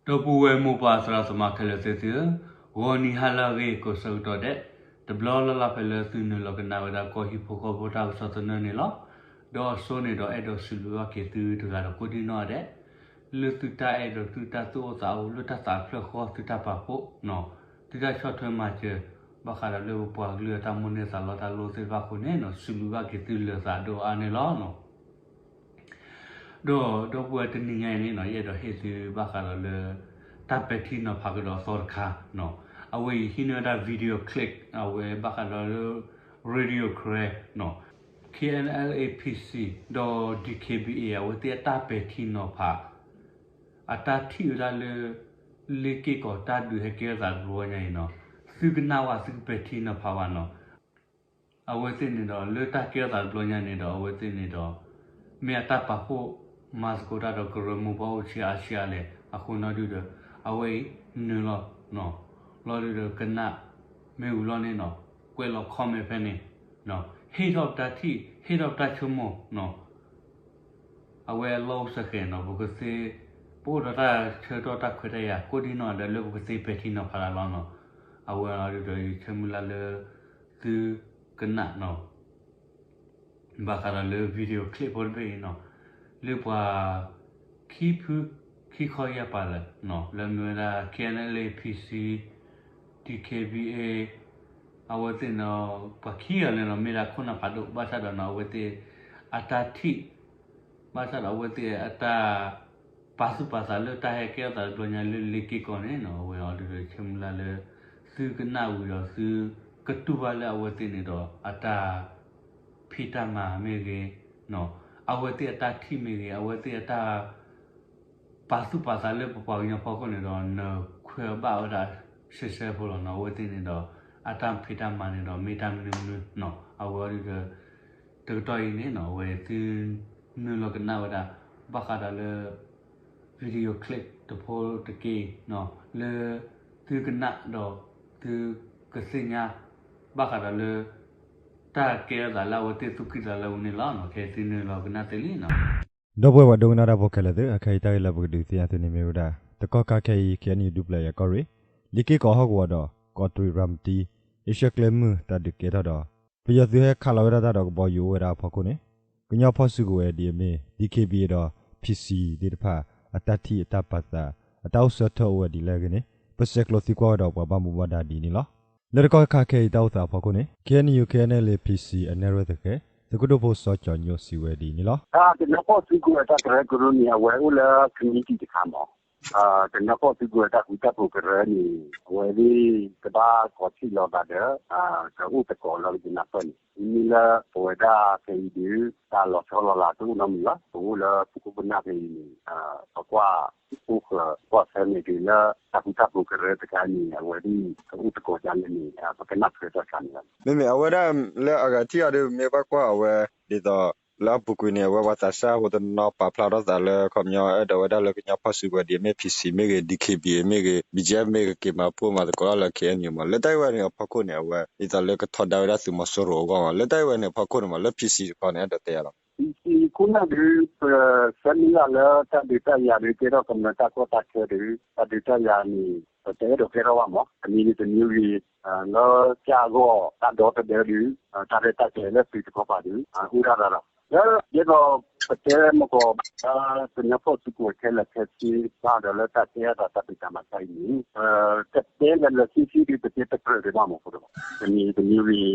ဒီပုၢ်ဝဲၢ်မိၢ်ပၢ်သရၣ်သမါခဲလၢာ်သ့ၣ်သုဧၢ, ဂီၤနံၤဟါလၢအဂ့ၤကိးဆၢကတီၢ်ဒဲး, တဘျီလၢ်လၢ်ဖဲလၢသုနုာ်လီၤကနၣ်ဝဲဒၣ်ကီၢ်ဟံၣ်ဖိဃီဖိတၢ်ကစီၣ်သနၢၣ်န့ၣ်လီၤ. ဒီးအဆိန့ၣ်ဒီးအဲၣ်ဒိးစံးဘျုးဘၣ်က့ၤသုတဂၤဒီးကိးဒံနီၢ်ဒဲး လၢသုတၢ်အဲၣ်ဒိးသုတၢ်သူၣ်အိၣ်သးအိၣ်လၢတၢ်သးဖျၢၣ်ဃီသုတၢ်ပာ်ဖှိၣ် သုတၢ်ဆီၣ်ထွဲမၤစၢၤ ဘၣ်ဃးဒီးလၢပပှၤကလုာ်အတၢ်မိၣ်န့ၢ်သးလီတၢ်လိၣ်သ့ၣ်တဖၣ်အဃိန့ၣ် စံးဘျုးဘၣ်က့ၤသုလၢာ်သးဒိၣ်အါန့ၣ်လီၤ. ဒီးဒီပုၢ်ဝဲၢ်တနံၤညါအံၤန့ၣ် ယအဲၣ်ဒိးဟ့ၣ်သုဘၣ်ဃးဒီးလၢ တၢ်ပဲာ်ထံနီၤဖးကဒီးအသီတခါ, အဝဲအံၤဟံးန့ၢ်ဝဲဒၣ် video clip အဝဲဘၣ်ဃးဒီးလၢ Radio Karen, K N L A P C ဒီး D K B A အဝဲသ့ၣ်အတၢ်ပဲာ်ထံနီၤဖး အတၢ်ထံၣ်ဝဲဒၣ်လၢ လ့က့ၢ်ကီၢ်တၢ်ဒုးဟဲကဲထီၣ်သးတဘျီညါအံၤနီၤ, သုကနၣ်ဝဲသုကပဲာ်ထံနီၤဖးဘၣ်နီၤ. အဝဲသ့ၣ်န့ၣ်ဒီး လၢတၢ်ကဲထီၣ်သးတဘျီညါန့ၣ်ဒီး အဝဲသ့ၣ်န့ၣ်ဒီး မ့ၢ်အတၢ်ပာ်ဖှိၣ်မၤသကိးတၢ်ဒီးကရၢမိၢ်ပှၢ်အိၣ်ဆံးအါဆံးအါလဲၣ် အဃိနီၣ်ဒုဒီး အဝဲအံၤနုာ်လီၤ လီၤဒုဒီးကနၣ် မ့ၢ်ဝံၤလီၤန့ၣ်နီၤ ကွဲးလီၤ comment ဖဲန့ၣ် ဟ့ၣ်ထီၣ်ပတၢ်ထံၣ် ဟ့ၣ်ထီၣ်ပတၢ်ဆိကမိၣ် အဝဲအလီၢ်အိၣ်စ့ၢ်ကီးနီၤ ပကသ့ ပအိၣ်ဒီးတၢ်ဆၢကတီၢ်တၢ်ခွဲးတၢ်ယာ် ကိးဒံနီၢ်ဒဲးလၢပကသ့ပဲာ်ထံနီၤဖးတၢ်လီၤနီၤ. အဝဲအံၤဒီးယဆၢမုၢ်လၢ်လၢ သုကနၣ်နီၤ ဘၣ်ဃးဒီးလၢ video clip ဖိတဘ့ၣ်အံၤနီၤ လၢပှၤ ခံဖု ခံခီယဲၢ်ပၤလၢာ် လၢမ့ၢ်ဝဲဒၣ် K N L A P C, D K B A အဝဲသ့ၣ်နီၤ ပှၤခံဂၤန့ၣ်နီၤ မ့ၢ်ဒၣ်ခိၣ်နၢ်ဖးဒိၣ် ဘၣ်ဆၣ်ဒီးနီၤ အဝဲသ့ၣ် အတၢ်ထံၣ် ဘၣ်ဆၣ်ဒီးအဝဲသ့ၣ်အတၢ် ပာ်သူၣ်ပာ်သးလၢတၢ်ဟဲကဲထီၣ်သးတဘျီညါလၢလ့က့ၢ်ကီၢ်န့ၣ်နီၤ အဝဲအံၤဒီးဆၢမုၢ်လၢ်လၢ သုကနၣ်ဝံၤဒီးသု ကတူၢ်ဘၣ်လၢအဝဲသ့ၣ်န့ၣ်ဒီး အတၢ်ဖံးတၢ်မၤမ့ၢ်ဂ့ၤ, အဝဲသ့ၣ်အတၢ်ထံၣ်မ့ၢ်ဂ့ၤ, အဝဲသ့ၣ်အတၢ် ပာ်သူၣ်ပာ်သးလၢပပှၤကညီဖီခိၣ်န့ၣ်ဒီး နခွဲးဘၣ်ဝဲဒၣ်ရှဲရှဲဖိလီၤနီၤ. အဝဲသ့ၣ်န့ၣ်ဒီး အတၢ်ဖံးတၢ်မၤန့ၣ်ဒီး မ့ၢ်တၢ်မနုၤမနုၤနီၤ အဝဲအံၤဒီး တကတီၢ်အံၤန့ၣ်နီၤ အဝဲသု နုာ်လီၤကနၣ်ဝဲဒၣ် ဘၣ်ဃးဒီးလၢ video clip တဖိတက့ၢ်နီၤ လၢ သုကနၣ်ဒီး သုကသ့ၣ်ညါ ဘၣ်ဃးဒီးလၢ တၢ်ကဲထီၣ်သးလၢအဝဲသ့ၣ်သူၣ်ကံၢ်သးလဲအပူၤန့ၣ်လီၤ. ခဲအံၤသုနုာ်လီၤကနၣ်သ့လံနီၤ. ဒီပုၢ်ဝဲၢ်ပှၤဒိကနၣ်တၢ်ဖိခဲလၢာ်သ့ၣ် အခဲအံၤတၢ်ဂ့ၢ်လၢပကဒုးသ့ၣ်ညါသုန့ၣ်မ့ၢ်ဝဲဒၣ် တကီၢ်ခါခဲအံၤ K N U ဒူပျဲၢ်အံၤအကီၢ်ရ့ၣ် လ့က့ၢ်ကီၢ်ဟီၣ်ကဝီၤဒီး ကီးတရံးရၤမတံ အ့ရှၢၣ်ကျဲမုၢ်တၢ်ဒုးကဲထီၣ်ဒီး ပယီၤသုးဟဲခးလီၤဝဲဒၣ်တၢ်ဒီးကဘီယူၤအိၣ်ဝဲဒၣ်အဖီခိၣ်န့ၣ် ကညီဖီၣ်စုကဝဲၤဒ်အမ့ၢ် D K B A ဒီး P C သ့ၣ်တဖၣ် အတၢ်ထံၣ်အတၢ်ပာ်သး အတၢ်အိၣ်ဆၢထၢၣ်အိၣ်ဝဲဒ်လဲၣ်အဂ့ၢ်န့ၣ် ပဆဲးကျိးသံကွၢ်ဝဲဒီးပှၤဘၣ်မူဘၣ်ဒါဒ်န့ၣ်လီၤ. လၢတကီၢ်ခါခဲအံၤတၢ်အိၣ်သးအဖီခိၣ်န့ၣ် K N U K N L A P C အနဲၣ်ရွဲၣ်သဃဲၤ သုးခိၣ်ဒိၣ်ဖိစီၤကၠီၤညိၣ်စံးဝဲဒ်အံၤန့ၣ်လီၤ. တၢ်ကညီဖီၣ်စုကဝဲၤတၢ်ကရၢကရိန့ၣ် အဝဲအိၣ်လၢ committee တခါမး ကညီဖီၣ်စုကဝဲၤတၢ်ဃူတၢ်ဖိးကရၢန့ၣ် အဝဲသ့ၣ်ကဘၣ်ကိးထံၣ်လိာ်သးဒီး ကအိၣ်သကိးလၢကယနၢ်ပၢၢ်န့ၣ် မ့မ့ၢ်လၢပဝဲဒၣ်ခဲအံၤဒုး တၢ်လီၤဆီလီၤလးတအိၣ်နီတမံၤဘၣ်. ပအိၣ်လၢပခိၣ်ပနၢ်ခဲအံၤန့ၣ် ပကွၢ်အိၣ်ဃၢၤကွၢ်ဆၢန့ၣ်ဒုးလၢ တၢ်ဃူတၢ်ဖိးကရၢတခါန့ၣ် အဝဲသ့ၣ်ကအိၣ်သကိးဒ်လဲၣ်န့ၣ် ပကနၢ်ထွဲတၢ်တခါန့ၣ်လီၤ. မ့မ့ၢ်အဝဲဒၣ်လၢအဂၤထံၣ်အီၤဒီး မ့ၢ်ဘၣ်ကွၢ်အဝဲ ဒ်သိး လၢအပူၤကွံာ်န့ၣ် အဝဲပှၤသးစၢ်ဖိတနီၤပာ်ဖျါထီၣ်သးလၢ ခီပညီအဲၣ်ဒိးဝဲဒၣ်လၢကညီဖီၣ်စုကဝဲၤဒ်အမ့ၢ် P C မ့ၢ်ဂ့ၤ D K B A မ့ၢ်ဂ့ၤ B G F မ့ၢ်ဂ့ၤ က့ၤမၤပှိၢ်မၤသကိးတၢ်လၢ K N U မး လၢတၢ်ဂ့ၢ်ဝဲန့ၣ်အဖီခိၣ်န့ၣ် အဝဲဒ်သိးလၢကထီဒါဝဲဒၣ်သုးမီၤစိရိၤအဂီၢ်မး လၢတၢ်ဂ့ၢ်ဝဲန့ၣ်အဖီခိၣ်န့ၣ်မး လၢ P C တခီန့ၣ် အဲၣ်ဒိးတဲယၤလီၤ. P C ခိၣ်နၢ်ဒုး ပဆၢမုၢ်လၢ်လၢတၢ်ဒုးတၢ်ယၤဒုး ကဲထီၣ်ကမျၢၢ်တၢ်ကီတၢ်ခဲဒုး တၢ်ဒုးတၢ်ယၤန့ၣ် ပတအဲၣ်ဒိးကဲထီၣ်ဘၣ်မး တမံၤဂ့ၤတမံၤဂ့ၤ လၢကၢ်အဂီၢ်တၢ်ဒီသဒၢဒုး တၢ်ရဲၣ်တၢ်ကျဲၤလၢသုးတကီၢ်ပၤဒုး အိၣ်ဒၣ်ဒၣ်ဒီး လၢဒ်သိးပတဲမကီး လၢကညီဖီၣ်စုကဝဲၤခဲလၢာ်ခဲဆ့ ဘၣ်ဒီးလၢတၢ်တဲအသးတၢ်ဖံးတၢ်မၤတခါအံၤန့ၣ် ပကတဲလၢလၢဆ့ဆ့ဒုး ပတဲတကြၢးဒံးဘၣ်မး ဖိဒိၣ် တမံၤတမံၤဂ့ၤ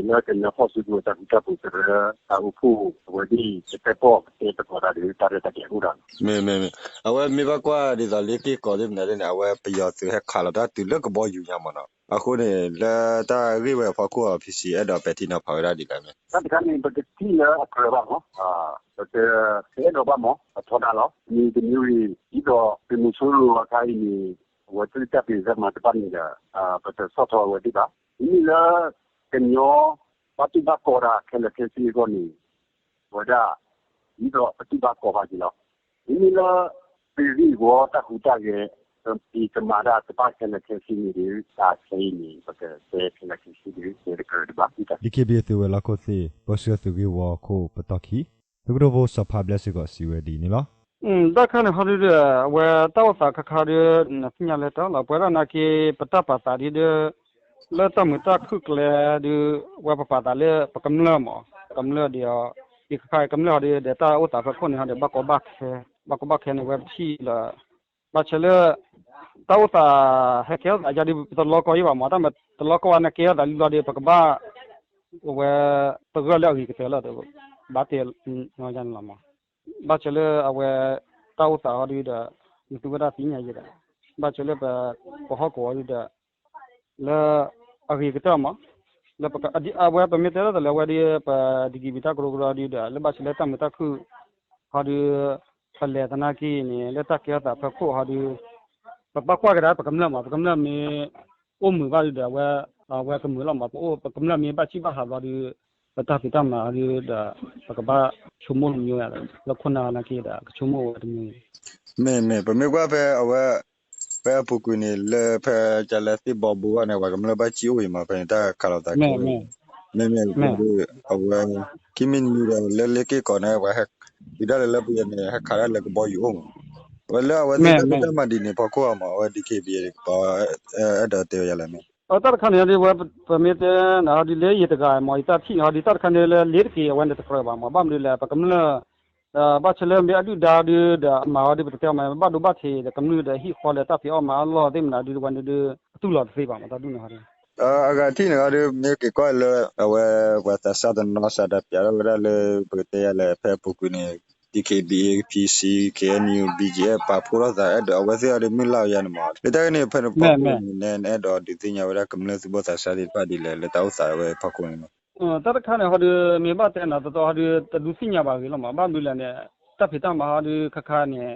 လၢကညီဖီၣ်စုကဝဲၤတၢ်ဃူတၢ်ဖိးကရၢ တၢ်အိၣ်ဖှိၣ်အဝဲသ့ၣ် ပတဲပီၣ်ပတဲသကိးတၢ်ဒုး တၢ်ရဲၣ်တၢ်ကျဲၤအိၣ်ဒၣ်လီၤ. မ့ၢ်မ့ၢ်မ့ၢ် အဝဲမ့ၢ်ဘၣ်ကွၢ်ဒ်သိးလ့က့ၢ်ကီးသ့ၣ်မနုၤသ့ၣ်န့ၣ် အဝဲပယီၤသုးဟဲခးလီၤတၢ်တုၤလၢကဘီယူၤညါမးနီၤ အဃိန့ၣ် လၢတၢ်ဂ့ၢ်ဝဲအဖီခိၣ်အီၤ P C အဲၣ်ဒိးပဲာ်ထံနီၤဖးဝဲဒၣ်ဒ်လဲၣ်မ့ၢ် တၢ်တခါန့ၣ် ပကထံၣ်လၢအကြၢးဘၣ်မး ပတအဲၣ်ဒိးဘၣ်မး ပထီဒါလီၤ တမံၤတမံၤဂ့ၤ ဒ်သိးသုးမီၤစိရိၤအခါအံၤန့ၣ် အဝဲသ့ၣ်တၢ်ပ့ၤစၢမၤတဘၣ်န့ၣ်ဒီး ပတဆီၣ်ထွဲအဝဲသ့ၣ်ဘၣ်. မ့မ့ၢ်လၢ ကညီ ဘၣ်တူၢ်ဘၣ်ကီးတၢ်ခဲလၢာ်ခဲဆ့အဂီၢ်န့ၣ် အဝဲဒၣ် ဒ်သိးပတူၢ်ဘၣ်ကီးဘၣ်က့ၤလီၤ. မ့မ့ၢ်လၢ ပဂ့ၢ်ဝီတၢ်ဟူးတၢ်ဂဲၤ ပကမၤတၢ်တဖၣ်ခဲလၢာ်ခဲဆ့န့ၣ်ဒီး တၢ်ခဲအံၤန့ၣ် ပကတဲခဲလၢာ်ခဲဆ့ဒီး တဲတကြၢးဒံးဘၣ်. D K B A သုးဝဲၤလီၢ်ခိၣ်သ့ၣ် ပၢဆှၢသုးဂ့ၢ်ဝီခိၣ်ပတီၢ်ခံ သုးခိၣ်ဒိၣ်ဖိစီၤဖါဘျဲၣ်စ့ၢ်ကီးစံးဝဲဒ်အံၤန့ၣ်လီၤ. တၢ်တခါန့ၣ်ဟီဒုဒီး အဝဲတၢ်အိၣ်သးခါခါဒီး နသ့ၣ်ညါလၢတၢ်လီၤ ပဝဲဒၣ်နာ်က့ ပတၢ်ပာ်သးဒ်ဒီး လၢတၢ်မုာ်တၢ်ခုၣ်ကျဲဒုး ဝဲပပာ်သးလၢပကမျၢၢ်မး ကမျၢၢ်ဒီး ယခါခါကမျၢၢ်ဟီဒုဒီး တၢ်အိၣ်သးဖီခိၣ်န့ၣ်ဟီဒီး ဘၣ်ကီဘၣ်ခဲ ဘၣ်ကီဘၣ်ခဲန့ၣ် ဝဲပထံၣ်လၢ ဘၣ်ဆၣ်လၢ တၢ်အိၣ်သး ဟဲကဲထီၣ်သးယါဒီး ပတလီကီယံဘၣ်မး တၢ်မ့ၢ်တလီကီဝဲန့ၣ် ကဲထီၣ်သးလံဘျီဒီး ပကဘၣ် အဝဲ ပဂၢၢ်လၢအဂ့ၤကတၢၢ်လီၤ ဘၣ်တဲ န့ၣ်လီၤမး ဘၣ်ဆၣ်လၢအဝဲ တၢ်အိၣ်သးဟီဒုဒီး နသုဝဲဒၣ်သ့ၣ်ညါယဲဒီး ဘၣ်ဆၣ်လၢပ ပဟီၣ်ကဝီၤဒုဒီး လၢ အဂ့ၤကတၢၢ်မး လၢပက အဝဲပမ့ၢ်တဲလီၤတၢ်လၢအဝဲဒု ပ DKBA တၢ်ကရူကရၢဒုဒီး လၢဘၣ်ဆၣ်လၢတၢ်မုာ်တၢ်ခုၣ် ဟီဒု ပလဲၤသနာ်က့န့ၣ် လၢတၢ်ကဲထီၣ်သးဖီခိၣ်ဟီဒု ပဘၣ်ကွၢ်ကဒါပကမျၢၢ်မး ပကမျၢၢ်မ့ၢ် အိၣ်မုာ်ဘၣ်ဒုဒီး အဝဲ အဝဲကမုာ်လီၤမး ပအိၣ် ပကမျၢၢ်မ့ၢ်ဘၣ်စံၣ်ဘၣ်ဟးဘျီဒု ပတၢ်ဖံးတၢ်မၤဟီဒုဒီး ပကဘၣ်ဆိကမိၣ်လၢမ့ၢ်ဝဲ လၢခိၣ်နၢ်နာ်က့ဒီး ကဆိကမိၣ်ဝဲတမံၤ မ့ၢ်မ့ၢ် ပမ့ၢ်ကွၢ်ဖဲအဝဲ ဖဲအပူၤကွံာ်န့ၣ် လၢဖဲကလၢသ့ၣ်ဘီဘိဂီၢ်န့ၣ် ပှၤကမျၢၢ်ဘၣ်စံၣ်အိၣ်အံၤမး ဖဲန့ၣ်တၢ်ခးလိာ်သးကဲဝဲ မ့မ့ၢ်အဝဲ ခံမံၤတမံၤဒီး လၢလ့က့ၢ်ကီးန့ၣ် ပှၤဟဲ တုၤဒၣ်လဲာ်လၢပယီၤန့ၣ် ဟဲခးဒၣ်လၢကဘီယူၤအိၣ်မး အဝဲလၢအဝဲသ့ၣ်တၢ်ဖံးတၢ်မၤဒ်န့ၣ် ဖီခိၣ်အါမး အဝဲ DKBA ကပၤ အဲၣ်ဒိးတဲဝဲယၤလဲၣ်မ့ၢ် တၢ်တခါန့ၣ်ဒ်ဝဲ ပမ့ၢ်တဲနၤဟီဒ်လၢယတဂၤမး ယတၢ်ထံၣ်န့ၣ်ဟီဒ် တၢ်တခါန့ၣ်လၢလ့တက့ၤ အဝဲန့ၣ်တကြၢးဘၣ်မး ဘၣ်မနုၤလဲၣ် ပကမျၢၢ် ဘၣ်ဆၣ်လၢမ့ၢ်အဒုၣ်ဒါဒုဒီး အမၤဟီဒု ပတတဲအီၤမး ဘၣ်ဒိဘၣ်ထံးဒီး ကမျၢၢ်ဒီးဟံၣ်ဃီလၢတၢ်ဖံးအီၣ်မၤအီၣ်လီၢ်သ့ၣ်မနုၤဒု ဝဲန့ၣ်ဒု အတူၢ်လိာ်တသ့ဘၣ်မး တၢ်ဒုၣ်န့ၣ်ဟီဒု အဂၤထံၣ်န့ၣ်ဟီဒု မ့ၢ်က့ၤကွၢ်လၢ အဝဲ ပှၤသးစၢ်တနီၤစးဒီးပျးထီၣ်ဝဲဒၣ်လၢ ပကတဲယၤလဲၣ် ဖဲအပူၤကွံာ်န့ၣ် DKBA PC KNU BGF ပာ်ဖှိၣ်ထီၣ်သးအဲၣ်ဒိး အဝဲသ့ၣ်အီၤဒု မုၢ်လၢ်အယါန့ၣ်မး လၢတၢ်ဂ့ၢ်န့ၣ် ဖဲန့ၣ်ဖီခိၣ်န့ၣ် နအဲၣ်ဒိးဒုးသ့ၣ်ညါဝဲဒၣ်ကမျၢၢ်သူၣ်ဘီၣ်သးစၢ်သ့ၣ်တဖၣ်ဒ်လဲၣ် လၢတၢ်အိၣ်သးဝဲဖီခိၣ်န့ၣ် တၢ်တခါန့ၣ်ဟီဒု မ့ၢ်ဘၣ်တဲနၤတတီဟီဒု တဒုးသ့ၣ်ညါဘၣ်ဂ့ၤလီၤမး ဘၣ်မနုၤလဲၣ်န့ၣ် တၢ်ဖံးတၢ်မၤဟီဒုခါခါန့ၣ်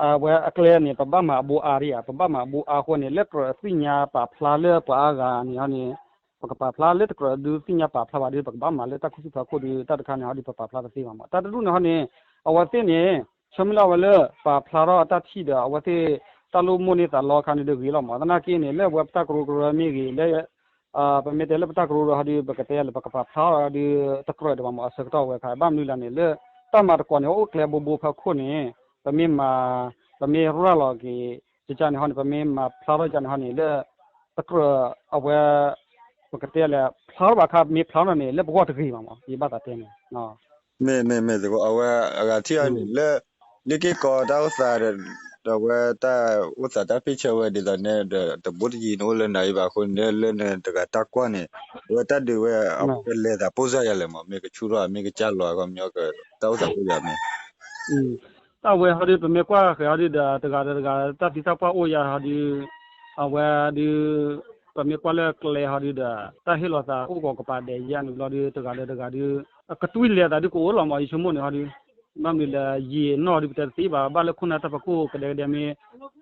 အဝဲအကျဲန့ၣ် ပဘၣ်မၤအဘိအါဒံးဧါ ပဘၣ်မၤအဘိအါအဃိန့ၣ် လၢကြၢးသ့ၣ်ညါပာ်ဖျါလၢပှၤအါဂၤန့ၣ်ဟီန့ၣ် ပကပာ်ဖျါလၢတကြၢးဒုးသ့ၣ်ညါပာ်ဖျါဘၣ်ဒီး ပကဘၣ်မၤလၢတၢ်ခူသူၣ်ဖးခိၣ်ဒီး တၢ်တခါန့ၣ်ဟီဒုး ပပာ်ဖျါတသ့ဘၣ်မး တၢ်တဒူၣ်န့ၣ်ဟီန့ၣ် အဝဲသ့ၣ်န့ၣ် ဆၢမုၢ်လၢ်ဝဲလၢ ပာ်ဖျါထီၣ်အတၢ်ထံၣ်ဒီး အဝဲသ့ၣ် တၢ်လိၣ်မိၣ်န့ၢ်သးလီခါန့ၣ်ဒီးဂ့ၤလီၤမး သနာ်က့န့ၣ် လၢအဝဲပတၢ်ကရူကရၢမ့ၢ်ဂ့ၤ လၢ ပမ့ၢ်တဲလၢပတၢ်ကရူကရၢဟီဒုး ပကတဲလၢပကပာ်ဖျါထီၣ်ဒီး တကြၢးဒံးဘၣ်မး အဆၢကတီၢ်ဝဲခါ ဘၣ်မနုၤလဲၣ်န့ၣ် လၢတၢ်မၤသကိးန့ၣ် အိၣ်ကျဲဘိဘိဖီခိၣ်န့ၣ် ပမ့ၢ်မၤ ပမ့ၢ်ရၤလီၤက့ၤ ကကန့ၣ်ဟီန့ၣ် ပမ့ၢ်မၤဖျါထီၣ်ကန့ၣ်ဟီန့ၣ် လၢ တကြၢးအဝဲ ပကတဲလၢ ဖျါထီၣ်ဘၣ်ခါ မ့ၢ်ဖျါထီၣ်န့ၣ် လၢပဂီၢ်တဂ့ၤဘၣ်မး ယဘၣ်သးတဲန့ၣ် မ့ၢ်မ့ၢ်မ့ၢ်သကိး အဝဲအဂၤထံၣ်အီၤန့ၣ် လၢ လ့က့ၢ်ကီးတၢ်အိၣ်သးဒီး အဝဲတၢ်အိၣ်သးတၢ်ဖ့ၣ်ဆၢဝဲဒ်သိးန့ၣ်ဒီး တဘိတယံၤန့ၣ်အိၣ်လၢနၤအံၤဘၣ်အဃိန့ၣ် လၢနတဂၤတၢ်ကွၢ်န့ၣ် အဝဲတၢ်ဒုးဝဲ ကလဲၤသးပိၢ်စၢ်ယၤလဲၣ်မး မ့ၢ်ကဆူၣ်ထီၣ် မ့ၢ်ကစၢ်လီၤ အခီပညီ တၢ်အိၣ်သးအိၣ်ယၤမ့ၢ် တၢ်ဝဲဟီဒုး ပမ့ၢ်ကွၢ်ဃဲၤဟီဒုးဒီး တဂၤဒီးတဂၤ တၢ်သံတၢ်ပှၢ်အိၣ်ယၤဟီဒုး အဝဲဒုး ပမ့ၢ်ကွၢ်လၢကျဲဟီဒုးဒီး တၢ်ဟ့ၣ်လီၤသးအိၣ်ကီးကပၤဒဲးယၤန့ၣ်ဘျီဒုး တဂၤဒီးတဂၤဒုး အကတွံၢ်လဲၤသးဒုးကအိၣ်လီၤမး ယဆိကမိၣ်န့ၣ်ဟီဒုး ဘၣ်မနုၤလဲၣ် ယံာ်နီၢ်ဒုး ပတဲတသ့ဘၣ် ဘၣ်လၢခိၣ်နၢ်တၢ်ဖီခိၣ်ကဒဲကဒဲမ့ၢ်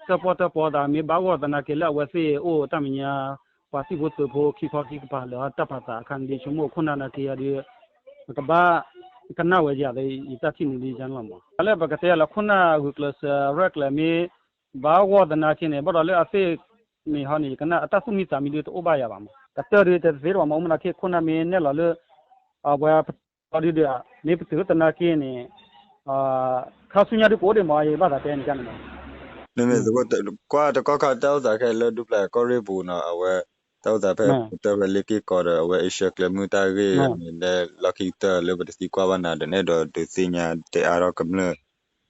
တၢၣ်ပီၣ်တၢၣ်ပီသးမ့ၢ်ဘၣ်ဂီၢ်သနာ်က့ လၢအဝဲသ့ၣ်အိၣ်တၢ်မဲာ်ညါ ပှၤသံၣ်ဖိသုးဖိခံခီခံကပၤလၢာ် တၢ်ပာ်သးအခါန့ၣ်ဒုး ယဆိကမိၣ်ခိၣ်နၢ်နာ်က့ဟီဒုး ကဘၣ် ကနၣ်ဝဲယၤ ယတၢ်ထံၣ်န့ၣ်ဒုးယါန့ၣ်လီၤမး လၢပကတဲလၢခိၣ်နၢ်ဂုာ်ကျဲးစၢးရဲၣ်ကျဲၤမ့ၢ် ဘၣ်ဂီၢ်သနာ်က့န့ၣ် ဘၣ်ဒီးလၢအသ့ၣ်န့ၣ်ဟီန့ၣ် ယကနၣ်အတၢ်သူၣ်မံသးမံဒုးတအိၣ်ဘၣ်ယၤဘၣ်မး ကတၢၢ်ဒုးတဲတသ့တဘၣ်မး မ့ၢ်နာ်က့ခိၣ်နၢ်မ့ၢ်နဲၣ်လီၤလၢ အဝဲပတီၢ်ဒုးဒီး မ့ၢ်ပတုာ်သနာ်က့န့ၣ် ခါဆူညါဒုးကအိၣ်ဒံးမး ယဘၣ်သးတဲန့ၣ်န့ၣ်မး မ့မ့ၢ်သကိး ကွၢ်တကီၢ်ခါတၢ်အိၣ်သးခဲလၢဒူပျၤကီၢ်ရ့ၣ်ပူၤနီၤ အဝဲ တၢ်အိၣ်သးဖဲ တၢ်ဖဲလ့က့ၢ်ကီးဒီး အဝဲအ့ရှၢၣ်ကျဲမုၢ်တၢ်ဂ့ၢ်န့ၣ် လၢလီၢ်ခံကတၢၢ်လၢပတသံကွၢ်ဘၣ်နၤဒီး နအဲၣ်ဒိးဒုးသ့ၣ်ညါတဲအါထီၣ်ကမျၢၢ်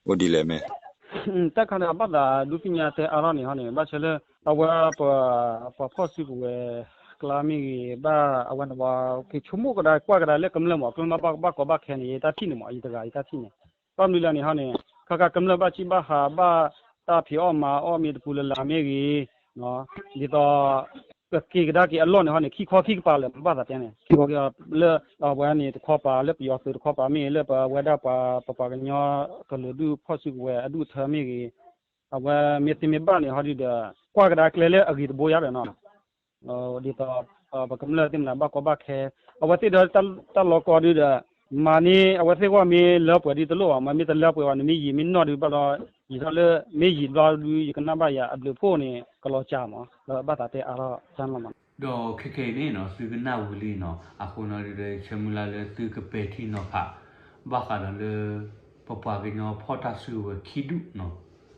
အိၣ်ဒ်လဲၣ်မ့ၢ် တၢ်ခါန့ၣ် အဘၣ်သးဒုးသ့ၣ်ညါတဲအါထီၣ်န့ၣ်ဟီန့ၣ် ဘၣ်ဆၣ်လၢ အဝဲ ပှၤဖီၣ်စုကဝဲၤကျါမ့ၢ်ဂ့ၤ ဘၣ်အဝဲန့ၣ် ကဆိကမိၣ်ကဒါကွၢ်ကဒါလၢကမျၢၢ်မး ကမျၢၢ်ဘၣ်ဘၣ်ကီဘၣ်ခဲန့ၣ် ယတၢ်ထံၣ်န့ၣ်မး ယတဂၤယတၢ်ထံၣ်န့ၣ် ဘၣ်မနုၤလဲၣ်န့ၣ်ဟီန့ၣ် ခါခါကမျၢၢ်ဘၣ်စံၣ်ဘၣ်ဟးဘၣ်တၢ်ဖံးအီၣ်မၤအီၣ်မ့ၢ်တပူၤလၢ်လၢ်မ့ၢ်ဂ့ၤ ဒ်သိး ကက့ၤကဒါက့ၤအလီၢ်န့ၣ်ဟီန့ၣ် ခံခီခံကပၤလၢာ် ဘၣ်သးတဲန့ၣ် ခံခီခံကပၤလၢ အဝဲန့ၣ်တခီပၤလၢပယီၤသုးတခီပၤမ့ၢ်ဂ့ၤ လၢပဝဲဒၣ်ပှၤပပှၤကညီကလုာ်ဒူၣ်ဖီၣ်စုကဝဲၤအဒူၣ်အထၢမ့ၢ်ဂ့ၤ အဝဲမ့ၢ်သ့မ့ၢ်ဘၣ်န့ၣ်ဟီဒုးဒီး ကွၢ်ကဒါကျဲလၢအဂ့ၤတဘိယါဒီးနီၤ ဒ်သိး ပကမျၢၢ်သ့ၣ်မနၤဘၣ်ကီဘၣ်ခဲ အဝဲသ့ၣ်ဒီးတၢ်လီၢ်ကီဒုးဒီး မၤန့ၢ်အဝဲသ့ၣ်ဂီၢ်မ့ၢ်လၢပှဲၤဒုးတလိၣ်ဘၣ်မး မ့ၢ်တလၢပှဲၤဘၣ်န့ၣ် မ့ၢ်ယံာ်မ့ၢ်နီၢ်ဒုးဘၣ်ဒီး ယံာ်ထီၣ်လၢ မ့ၢ်ယံာ်ဘျီဒုး ယကနၣ်ဘၣ်ယၤအဘျုးဖှိၣ်န့ၣ် ကလီၤစှၤမး လၢဘၣ်သးတဲအါထီၣ်တၢ်န့ၣ်လီၤမး ဒီးခဲခဲအံၤန့ၣ်နီၤ သုကနၣ်ဝံၤလံနီၤ အဃိနီၤဒုးဒီး ဆၢမုၢ်လၢ်လၢသုကပဲာ်ထံနီၤဖး ဘၣ်ဃးဒီးလၢ ပပှၤကညီဖီၣ်တၢ်စုကဝဲၤခံဒူၣ်နီၤ,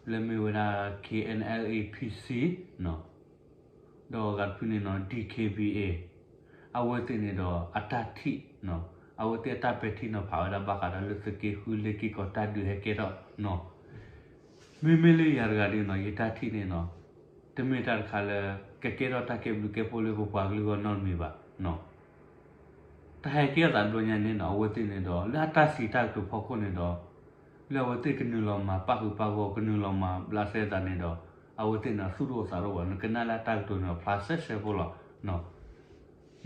လၢမ့ၢ်ဝဲဒၣ် K N L A P C နီၤ, ဒီးအဂၤတဖုန့ၣ်နီၤ D K B A အဝဲသ့ၣ်န့ၣ်ဒီးအတၢ်ထံၣ်နီၤ, အဝဲသ့ၣ်အတၢ်ပဲာ်ထံနီၤဖးဝဲဒၣ်ဘၣ်ဃးဒီးလၢသုးက့ဃုလ့ၤက့ၤကီၢ်တၢ်ဒုးဟဲကဲထီၣ်နီၤ, မ့မ့ၢ်လၢယၤတဂၤဒ်နီၤ ယတၢ်ထံၣ်န့ၣ်နီၤ, တမ့ၢ်တၢ်တခါလၢ ကကဲထီၣ်တၢ်ကဲဘျုးကဲဖှိၣ်လၢပပှၤကလုာ်ဂီၢ်နီတမံၤဘၣ်နီၤ. တၢ်ဟဲကဲထီၣ်သးတဘျီညါန့ၣ်နီၤ အဝဲသ့ၣ်န့ၣ်ဒီး လၢအတၢ်စံးတၢ်ကတိၤဖီခိၣ်န့ၣ်ဒီး လၢအဝဲသ့ၣ်ကနုာ်လီၤမၤပၣ်ဃုာ်ပၣ်ဂီၢ် ကနုာ်လီၤမၤဘျးစဲသးန့ၣ်ဒီး အဝဲသ့ၣ်န့ၣ် သူၣ်တအိၣ်သးတအိၣ်ဘၣ်, နကနၣ်လၢအတၢ်ကတိၤန့ၣ်ဒီး ဖျါဆှဲဆှဲဖိလီၤနီၤ.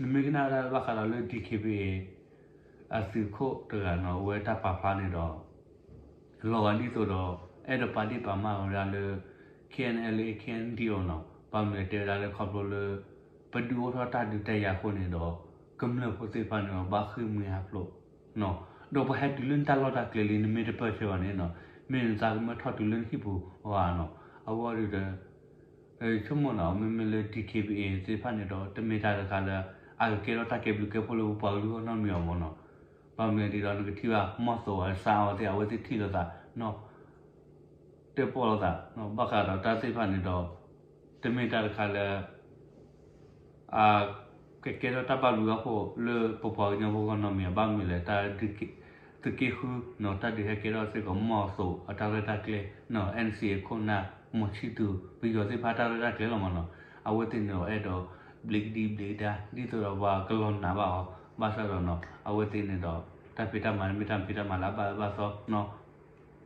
နမ့ၢ်ကနၣ်ဝဲဒၣ်ဘၣ်ဃးဒီးလၢ D K B A အသုးခိၣ်တဂၤနီၤ အဝဲတၢ်ပာ်ဖျါန့ၣ်ဒီး လီၤဂာ်ဒ်သိးဒီး အဲၣ်ဒိးပာ်ဒ့ၣ်ပာ်မၢ်ဝဲဒၣ်လၢ K N L A K N D O နီၤ, ဘၣ်မနုၤတဲဝဲဒၣ်လၢခီဖျိလၢ ပဒုးအိၣ်ထီၣ်တၢ်ဒုးတၢ်ယၤအဃိန့ၣ်ဒီး ကမျၢၢ်ဖိသ့ၣ်တဖၣ်န့ၣ်ဒီး ဘၣ်ဃ့ၢ်မှံဟးဖျိးနီၤ, ဒီးပှၤဟဲတုၤလၢနတၢ်လီၢ်တၢ်ကျဲလံ နမ့ၢ်တပၢၢ်ဆၢဘၣ်န့ၣ်နီၤ, မ့ၢ်နသးကမၢထီၣ်တုၤလၢနဟံၣ်ပူၤဧါနီၤ, အဝဲဒၣ်ဒီး ဆိကမိၣ်နီၤ မ့မ့ၢ်လၢ D K B A သ့ၣ်တဖၣ်န့ၣ်ဒီး တမ့ၢ်တၢ်တခါလၢ အကကဲထီၣ်တၢ်ကဲဘျုးကဲဖှိၣ်လၢပပှၤကလုာ်ဂီၢ်နီတမံၤအီၤမ့ၢ်နီၤ. ဘၣ်မနုၤဒ်ဒီး နကထံၣ်ဘၣ် မီၢ်သိးအစၢ်အီၤသ့ၣ် အဝဲသ့ၣ်ထံၣ်လိာ်သးနီၤ, တဲပီၣ်လိာ်သးနီၤ, ဘၣ်ဃးဒီးတၢ်သ့ၣ်တဖၣ်န့ၣ်ဒီး တမ့ၢ်တၢ်တခါလၢ အကကဲထီၣ်တၢ်ဘၣ်ဘျုးဘၣ်ဖှိၣ်လၢပပှၤကညီဖိဂီၢ်နီတမံၤအီၤ ဘၣ်မနုၤလဲၣ်, တၢ် သုးက့ဃုနီၤ တၢ်ဒုးဟဲကဲထီၣ်စ့ၢ်ကီး မီၢ်သိးအတၢ်ရဲၣ်တၢ်ကျဲၤနီၤ, N C A ခိၣ်နၢ် မီၢ်ဆံၣ်သူး ပယီၤသ့ၣ်တဖၣ်တၢ်ရဲၣ်တၢ်ကျဲၤလီၤမ့ၢ်နီၤ, အဝဲသ့ၣ်န့ၣ်ဒီးအဲၣ်ဒိး ဘျ့ကဒံဘျ့ကဒါ ဒ်သိးဒီးပှၤကလီၤနာ်ဘၣ်အီၤ, ဘၣ်ဆၣ်ဒီးနီၤ အဝဲသ့ၣ်န့ၣ်ဒီး တၢ်ဖံးတၢ်မၤန့ၣ်မ့ၢ်တၢ်ဖံးတၢ်မၤလၢအဘၣ်အၢဘၣ်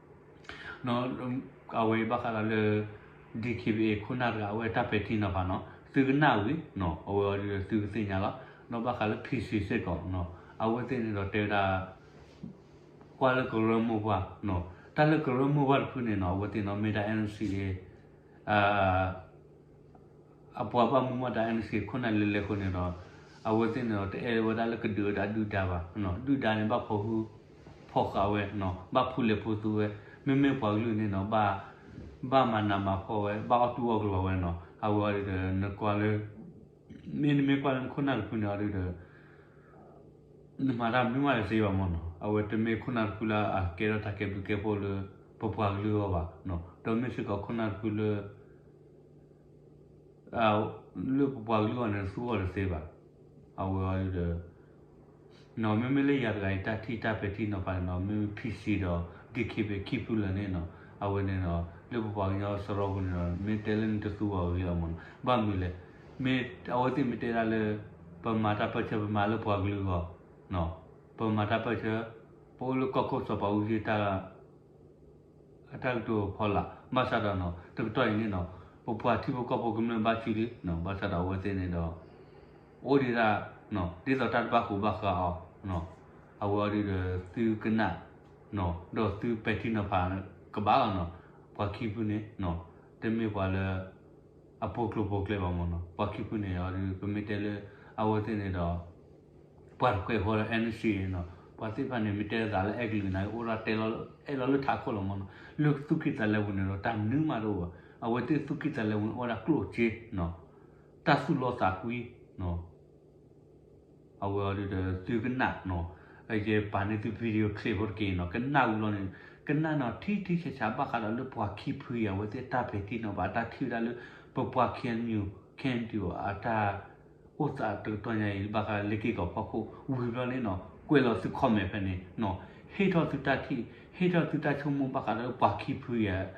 သီနီၤ အဝဲအံၤဘၣ်ဃးဒီးလၢ D K B A ခိၣ်နၢ်တဂၤ အဝဲတၢ်ပဲာ်ထံနီၤဖးနီၤ သုကနၣ်ဝံၤနီၤ အဝဲအံၤဒီးသုကသ့ၣ်ညါလီၤ. ဒီးဘၣ်ဃးလၢ P C စ့ၢ်ကီးနီၤ အဝဲသ့ၣ်န့ၣ်ဒီးတဲဝဲဒၣ် ကွၢ်လၢကရၢမိၢ်ပှၢ်နီၤ တၢ်လၢကရၢမိၢ်ပှၢ်တဖုန့ၣ်နီၤ အဝဲသ့ၣ်န့ၣ်မ့ၢ်ဒၣ် N C A အပှၤဘၣ်မူဘၣ်ဒါ N C A ခိၣ်နၢ်လဲၤလဲၤအဃိန့ၣ်ဒီး အဝဲသ့ၣ်န့ၣ်ဒီး တအဲၣ်ဝဲဒၣ်လၢကဒုးဝဲဒၣ်ဒုၣ်ဒါဘၣ်. ဒုၣ်ဒါန့ၣ် ဘၣ်ဖီၣ်ဟုဖီၣ်ဃာ်ဝဲ, ဘၣ်ဖူလဲၤဖူသူဝဲ, မ့မ့ၢ်ပှၤကလုာ်န့ၣ်နီၤ ဘၣ်မၤနးမၤဖှီၣ်ဝဲ, ဘၣ်အီၣ်တူၢ်အီၣ်ကလီၤဝဲနီၤ. အဝဲအံၤဒီး နကွၢ်လၢ မ့တမ့ၢ်ကွၢ်လၢနခိၣ်နၢ်တဖုန့ၣ်အံၤဒီး နမၤတၢ်မနုၤမးတသ့ဘၣ်မ့ၢ်နီၤ. အဝဲတမ့ၢ်ခိၣ်နၢ်တဖုလၢအကဲထီၣ်တၢ်ကဲဘျုးကဲဖှိၣ်လၢ ပပှၤကလုာ်အဂီၢ်ဘၣ်, ဒီးမ့ၢ်စ့ၢ်ကီးခိၣ်နၢ်တဖုလၢ လၢပပှၤကလုာ်အဂီၢ်န့ၣ် သူအီၤတသ့ဘၣ်. အဝဲအံၤဒီး မ့မ့ၢ်လၢယၤတဂၤအံၤ တၢ်ထံၣ်တၢ်ပဲာ်ထံနီၤဖးန့ၣ်နီၤ မ့မ့ၢ် P C ဒီး D K B A ခံဖုလၢာ်န့ၣ်နီၤ အဝဲန့ၣ်နီၤ လၢပပှၤကညီစရီပူၤန့ၣ်နီၤ မ့ၢ်တဲလၢနတသူအီၤဂ့ၤအီၤမ့ၢ်နီၤ ဘၣ်မနုၤလဲၣ်. မ့ၢ်အဝဲသ့ၣ်မ့ၢ်တဲဒၣ်လၢ ပမၤတၢ်ပၢၢ်ဆၢ ပမၤလၢပှၤကလုာ်အဂီၢ်, ပမၤတၢ်ပၢၢ်ဆၢ ပအိၣ်လၢကီၢ်ခိၣ်စီၤပၤအူကၠံတၢ် အတၢ်ကတိၤဖီလာ် ဘၣ်ဆၣ်ဒီးနီၤ တကတီၢ်အံၤန့ၣ်နီၤ ပပှၤထံဖိကီၢ်ဖိကမျၢၢ်ဘၣ်စုလံနီၤ ဘၣ်ဆၣ်ဒီးအဝဲသ့ၣ်န့ၣ်ဒီး အိၣ်ဒံးဒၣ် ဒ်သိးတၢ်တဘၣ်ဃိးဘၣ်ဃးအီၤ, အဝဲအံၤဒီးသုကနၣ် ဒီးသုပဲာ်ထံနီၤဖးကဘၣ်လီၤနီၤ. ပှၤခံဖုန့ၣ် တမ့ၢ်ပှၤလၢ အပိာ်ကျိၤပိာ်ကျဲဘၣ်မ့ၢ်နီၤ. ပှၤခံဖုန့ၣ်ဒီး ပမ့ၢ်တဲလၢ အဝဲသ့ၣ်န့ၣ်ဒီး ပှၤတခွဲးဃီဒီး N C A နီၤ ပှၤသ့ၣ်တဖၣ်န့ၣ် မ့ၢ်တဲသးလၢအဲကလုာ်န့ၣ် အိၣ်ဒၣ်တဲလီၤ အဲၣ်လီၤလၢထးခိၣ်လီၤမ့ၢ်နီၤ. လၢသူၣ်ကံၢ်သးလဲပူၤန့ၣ်ဒီး တၢ်မနုၤမးတအိၣ်ဘၣ်. အဝဲသ့ၣ်သူၣ်ကံၢ်သးလဲပူၤန့ၣ် အိၣ်ဝဲဒၣ်ကျိၣ်စ့နီၤ တၢ်သူၣ်လီသးကွံနီၤ အဝဲအံၤဒီးသုကနၣ်နီၤ ယပာ်န့ၢ်သု video clip ဖိတက့ၢ်နီၤ ကနၣ်ဝံၤလီၤန့ၣ် ကနၣ်နီၤ ထံထံဆးဆးဘၣ်ဃးဒီးလၢပှၤခံဖုအံၤ အဝဲသ့ၣ်တၢ်ပဲာ်ထံနီၤဖး အတၢ်ထံၣ်ဝဲဒၣ်လၢ ပပှၤ K N U K N D O အတၢ်အိၣ်သးတကတီၢ်ညါအံၤ ဘၣ်ဃးလၢက့ၤကီၢ်ဖီခိၣ် ဝံၤဘျီန့ၣ်နီၤ ကွဲးလီၤသု comment ဖဲန့ၣ်နီၤ ဟ့ၣ်ထီၣ်သုတၢ်ထံၣ် ဟ့ၣ်ထီၣ်သုတၢ်ဆိကမိၣ်ဘၣ်ဃးဒီးလၢပှၤခံဖုအံၤ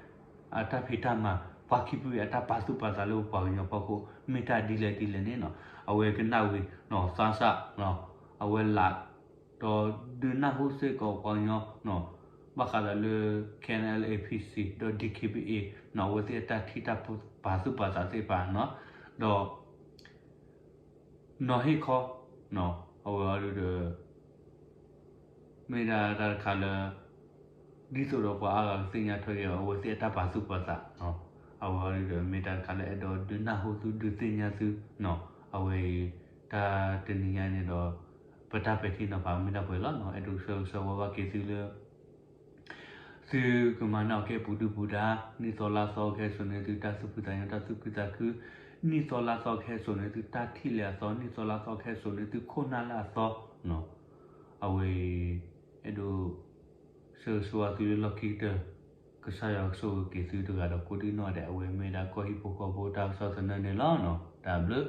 အတၢ်ဖံးတၢ်မၤ ပှၤခံဖုအံၤအတၢ်ပာ်သူၣ်ပာ်သးလၢပပှၤကညီဖီခိၣ် မ့ၢ်တၢ်ဒ်လဲၣ်ဒ်လဲၣ်န့ၣ်နီၤ အဝဲကနၣ်ဝံၤနီၤ သးစၢ်နီၤ အဝဲလၢ ဒီးဒုးနၢ်ဟူစ့ၢ်ကီးပှၤကညီနီၤ ဘၣ်ဃးဒီးလၢ K N L A P C ဒီး D K B A နီၤ အဝဲသ့ၣ်အတၢ်ထံၣ်တၢ်ပာ်သူၣ်ပာ်သးသ့ၣ်တဖၣ်နီၤ ဒီး နီၤဟ့ၣ်ခီ အဝဲအံၤဒီး မ့ၢ်ဒၣ်တၢ်တခါလၢ ဒ်သိးဒီးပှၤအါဂၤကသ့ၣ်ညါထွဲက့ၤအီၤ အဝဲသ့ၣ်အတၢ်ပာ်သူၣ်ပာ်သးနီၤ အဝဲအံၤဒီး မ့ၢ်တၢ်တခါလၢအဲၣ်ဒိးဒုးနၢ်ဟူသု ဒုးသ့ၣ်ညါသုနီၤ အဝဲအံၤ တၢ်တနံၤညါန့ၣ်ဒီး ပတၢ်ပဲာ်ထံနီၤဖးမ့ၢ်ဒၣ်ပှဲၤလီၤနီၤ အဲၣ်ဒိးဆၢဂ့ၤဆၢဝါဘၣ်က့ၤသုလၢ သုကမၤနၢၤက့ၤပှၤဒုၣ်ပှၤဒါ နံၣ်သီလါသီကဟဲစိာ်န့ၢ်သုတၢ်သူၣ်ဖှံသးညီ တၢ်သူၣ်ခုသးခု, နံၣ်သီလါသီကဟဲစိာ်န့ၢ်သုတၢ်ထံၣ်လၢအသီ, နံၣ်သီလါသီကဟဲစိာ်န့ၢ်သုခိၣ်နၢ်လၢအသီနီၤ အဝဲအံၤ အဲၣ်ဒိး ဆၢဂ့ၤဆၢဝါသုလၢလီၢ်ခံကတၢၢ်, ကစၢ်ယွၤကဆိၣ်ဂ့ၤက့ၤသုတဂၤဒီးကိးဒံနီၢ်ဒဲး အဝဲမ့ၢ်ဒၣ်ကီၢ်ဟံၣ်ဖိဃီဖိတၢ်ကစီၣ်သနၢၣ်န့ၣ်လီၤ. တၢ်ဘျုး